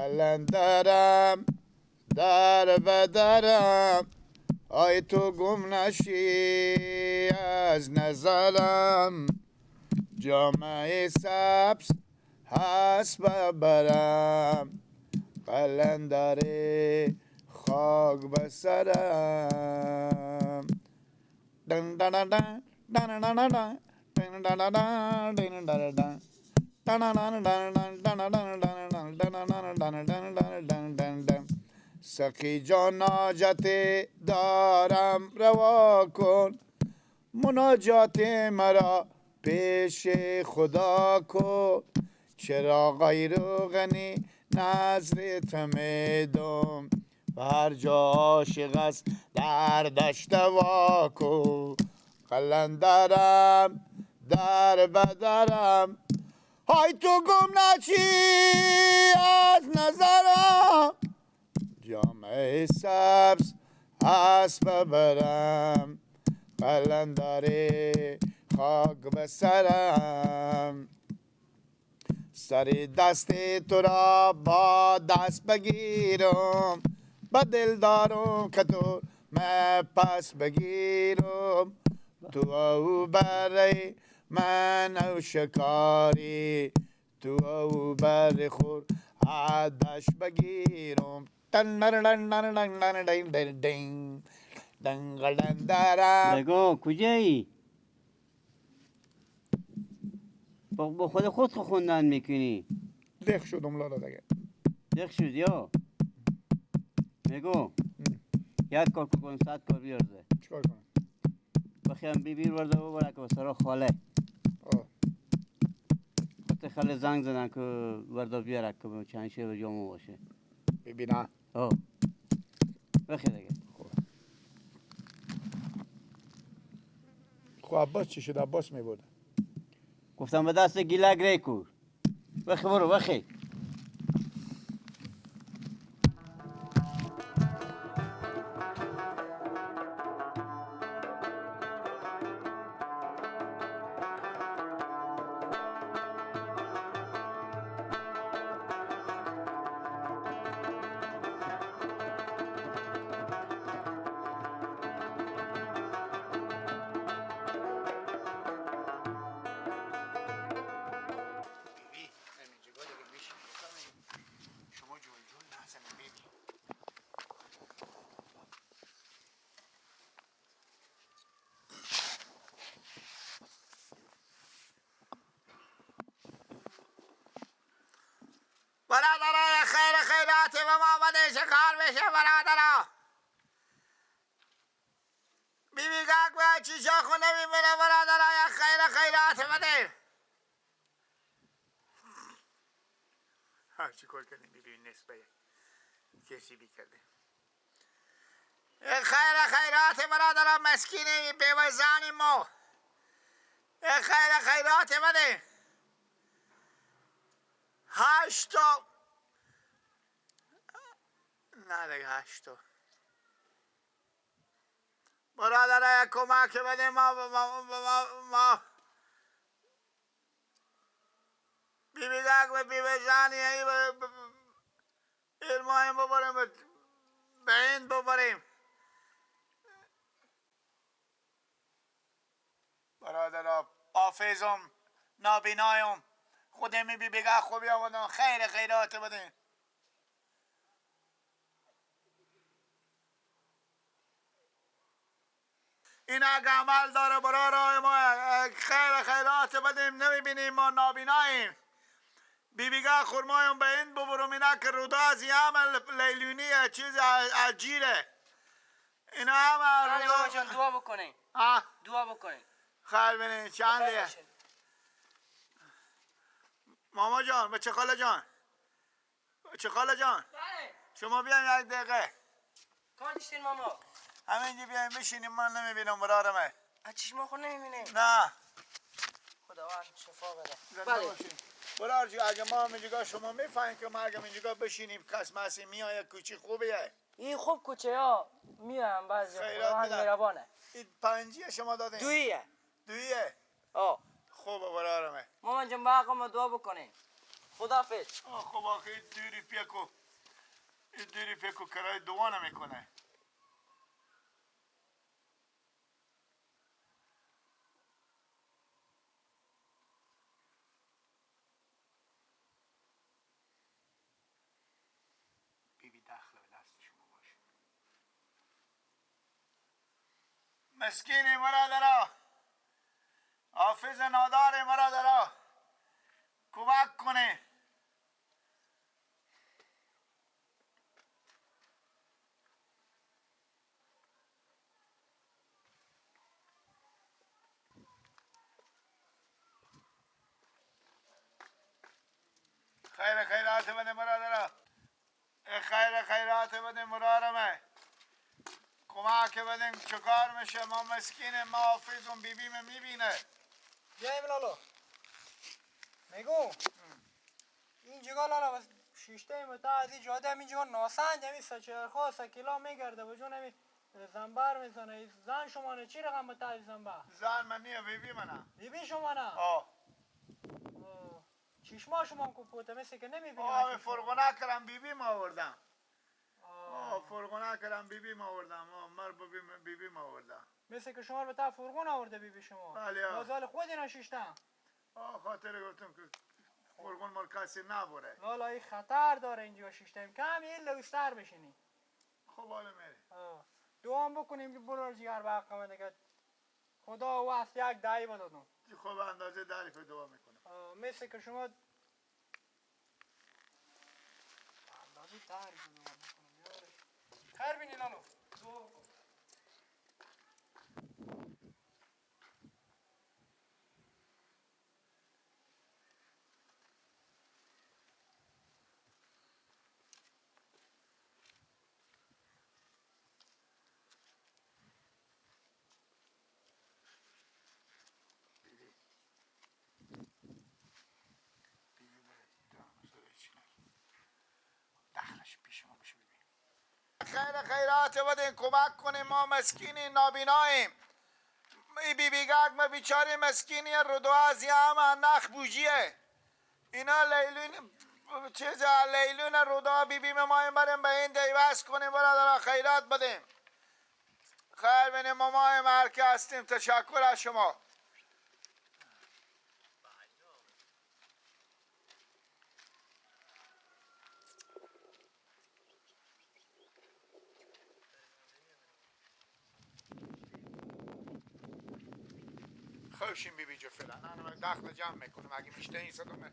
قلندرم در بدرم، آی تو گم نشی از نظرم، جامعه سبز هست برم، قلندر خاک بسرم. دن دن دن دن دن دن دن دن دن دن دن دن. سخی جان ناجت دارم روا کن، مناجات مرا پیش خدا کن، چرا غیر و غنی نظر تمیدم، هر جا عاشق است در دشت وا کن. قلندرم در بدرم، های تو گم نشی از نظرم، جامعه سبز اسب برم، قلندر خاک به سرم. سر دست تو را با دست بگیرم، به دل دارم که تو من پس بگیرم، تو او برای من او شکاری، تو او بر خور عدش بگیرم. بگو کجایی؟ با خود خود خوندن میکنی؟ لخ شدم لالا دیگه. لخ شد یا؟ بگو یک کار کن، صد کار بیارزه. چیکار کنم؟ بخیم بی بیر ورده ببره که سرا خاله. خود خاله زنگ زدن که ورده بیاره که چند شی به جامو باشه. ببینم. بخیر دیگه. خب عباس چی شد؟ عباس میبرد. گفتم به دست گیلک ریکور. بخی برو بخی. برادرای خیر خیرات به ما بده شکار بشه برادرا. بی بی گاگ به چیشا خونه میبینه برادرای خیر خیرات بده. چی کار کردیم بی بی نسبه کسی بی کرده. خیر خیرات برادرا مسکینه بیوزانی ما. خیر خیرات بده. 8 نه دیگه 8 برادرای کمک بده ما ما بی بی گاگ و بی بی زانی ایرمایم ببریم به هند ببریم. برادرا حافظم نابینایم خودم بی بگه خوبی آوردم خیر خیرات بده. این اگه عمل داره برای ما خیر خیرات بدیم نمیبینیم ما نابیناییم. بی بیگه خورمایم به این ببرم اینا که رودا از این عمل لیلونیه چیز عجیره اینا هم رودا. جان دعا بکنین. دعا بکنین. خیر بینین چند دیگه. ماما جان بچه خاله جان بچه خاله جان. بله شما بیاین یک دقیقه. کار داشتین ماما؟ همینجا بیاین بشینیم من نمیبینم برارمه. از چشم خود نمیبینیم؟ نه. خداوند شفا بده. بله برار جو اگه ما همینجا شما میفهمین که ما اگه اینجا بشینیم کس مسی میآید کوچی خوبیه. این خوب کوچه ها میام بعضی خداوند مهربانه. این پنجیه شما دادین؟ دویه. دویه؟ آه خوبه برارمه. مامان جان با آقا ما دعا بکنین. خداحافظ. خب آخه دوری پیکو دوری پیکو کرای دعا نمیکنه. بیبی دخل به دست شما باشه. مسکینی برادرا، حافظ نادار برادرا، کمک کنه. خیر خیرات بده برادرا، خیر خیرات بده مرارمه، کمک بدیم چکار میشه. ما مسکینه، ما حافظم بیبیم میبینه. بیایم لالا میگو این جگا لالا شیشته متا از این جاده همین جگا ناسنج همین سچرخا سکیلا میگرده و جون همین زنبر میزنه. زن شما نه چی رقم متا از زنبر؟ زن من نیه، بیبی منه. بیبی شما نه؟ آه. چشما شما کو پوته مثل که نمیبینی. آه فرغونه کردم بیبی ما آوردم. آه فرغونه کردم بیبی ما آوردم. آه مر بیبی ما آوردم. مثل که شما رو به تا فرغون آورده بیبی شما. بله. بازال خود اینا شیشتم. آه خاطر گفتم که فرغون مال کسی نبره. لالا این خطر داره اینجا شیشتم. کم یه لوستر بشینی. خب حالا میره. دوام بکنیم که برو جیگر به حق من دیگه. خدا واسه یک دایی بدادم. خب اندازه داری که دعا میکنم. مثل که شما اندازه داری که دعا میکنم. خیر بینی لالو. دعا بکن. خیر خیرات بدین، کمک کنیم. ما مسکینی نابیناییم. ای بی بی گگ ما بیچاره مسکینی رو از همه نخ بوجیه. اینا لیلون چیز لیلون رودا بی بی ما بریم به این دیوست کنیم برادر، خیرات بدیم. خیر بینیم ما هر که هستیم. تشکر از شما. خوشیم بی بی جو فعلا من دخل جمع میکنم اگه میشته این صدامه.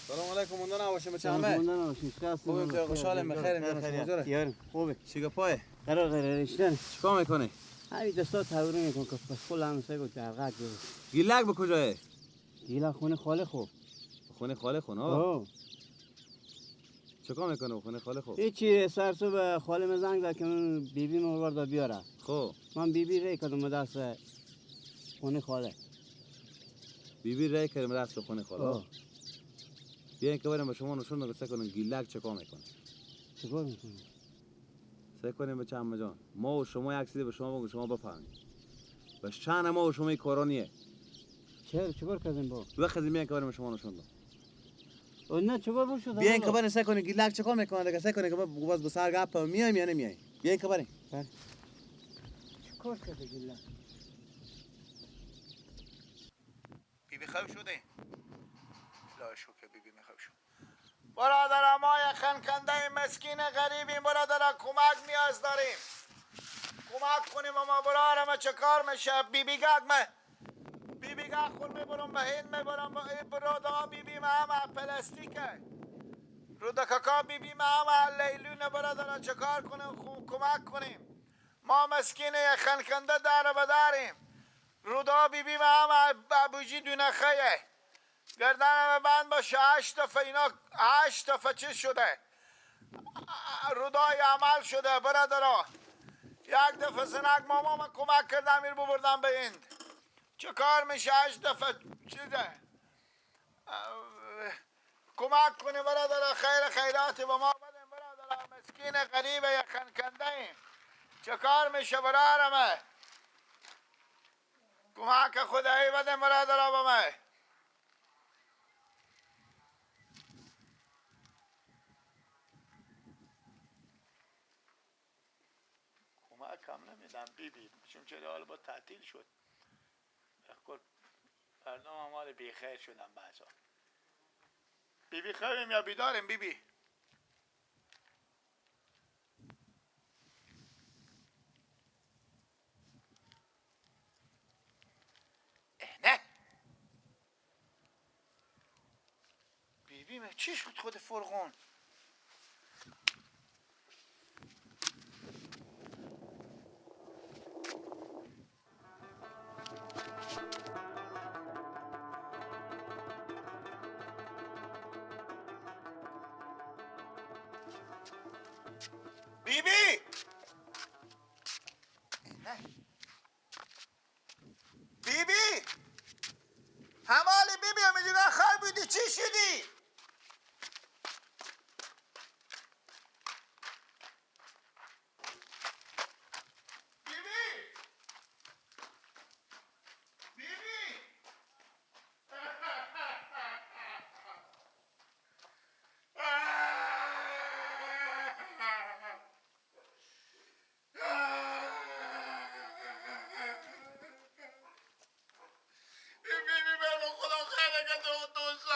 سلام علیکم. مونده نباشیم بچه همه. مونده نباشیم. خوبیم؟ خوشحالیم. بخیریم. یارم خوبه. چی گپای؟ قرار قرار رشتن. چیکار میکنی؟ همین دستا تورو میکنم که پس خل همسایه گفت درقک گرفت. گیلک به کجاه؟ گیلک خونه خاله خوب. خونه خاله خونه؟ آه. چیکار میکنه خونه خاله خوب؟ هیچی، سر صبح خاله من زنگ زد که من بیبی من وردا بیاره. خب من بیبی ری کردم دست خونه خاله. بیبی ری کردم دست خونه خاله. بیاین که بریم به شما نشون بدم سعی کنیم گیلک چیکار میکنه. چیکار میکنه؟ سعی کنیم بچه عمه جان، ما و شما یک چیزی به شما بگم شما بفهمید. به شأن ما و شما این کارا نیه. چرا چیکار کردیم با؟ وقتی میان که بریم به شما نشون بدم. نه چیکار بشد؟ بیاین که بریم سعی کنیم گیلک چیکار میکنه دیگه. سعی کنیم که باز به سر گپ میایم یا نمیایم. بیاین که بریم. چیکار کرده گیلک؟ بیبی خوب شده؟ شکر بیبی میخواب شد. برادر ما خنکنده مسکین غریبیم برادر، کمک نیاز داریم. کمک کنیم ما برادر ما چه کار میشه. بیبی گگ ما بیبی گگ خور میبرم به هند میبرم. برادر بیبی ما همه پلاستیکه. رودکاکا بیبی ما همه لیلونه برادر، چه کار کنیم؟ کمک کنیم. ما مسکین خنکنده داره بداریم. رودا بیبی ما همه ابوجی دونه خیه. گردنم بند باشه. 8 دفعه اینا 8 دفعه چیز شده، رودای عمل شده برادرها. یک دفعه زنک ماما من کمک کردم ایر ببردم به هند. چه کار میشه 8 دفعه چیزه کمک کنه برادر، خیر خیرات به ما بدن برادر، مسکین غریب یخن کنده ایم. چه کار میشه برادرم؟ کمک خدایی بدن برادر به من. کمک هم نمیدم بی بی، چون چرا حالا با تعطیل شد مردم هم حال بیخیر شدن بعضا. بی بی خوابیم یا بیداریم بی بی؟ نه بی بی من چی شد خود فرغون؟ بی بی بی بی همالی بی بی همیجگاه خواهی بودی چی شدی؟ بی بی بی بی خدا خیره که تو دوست.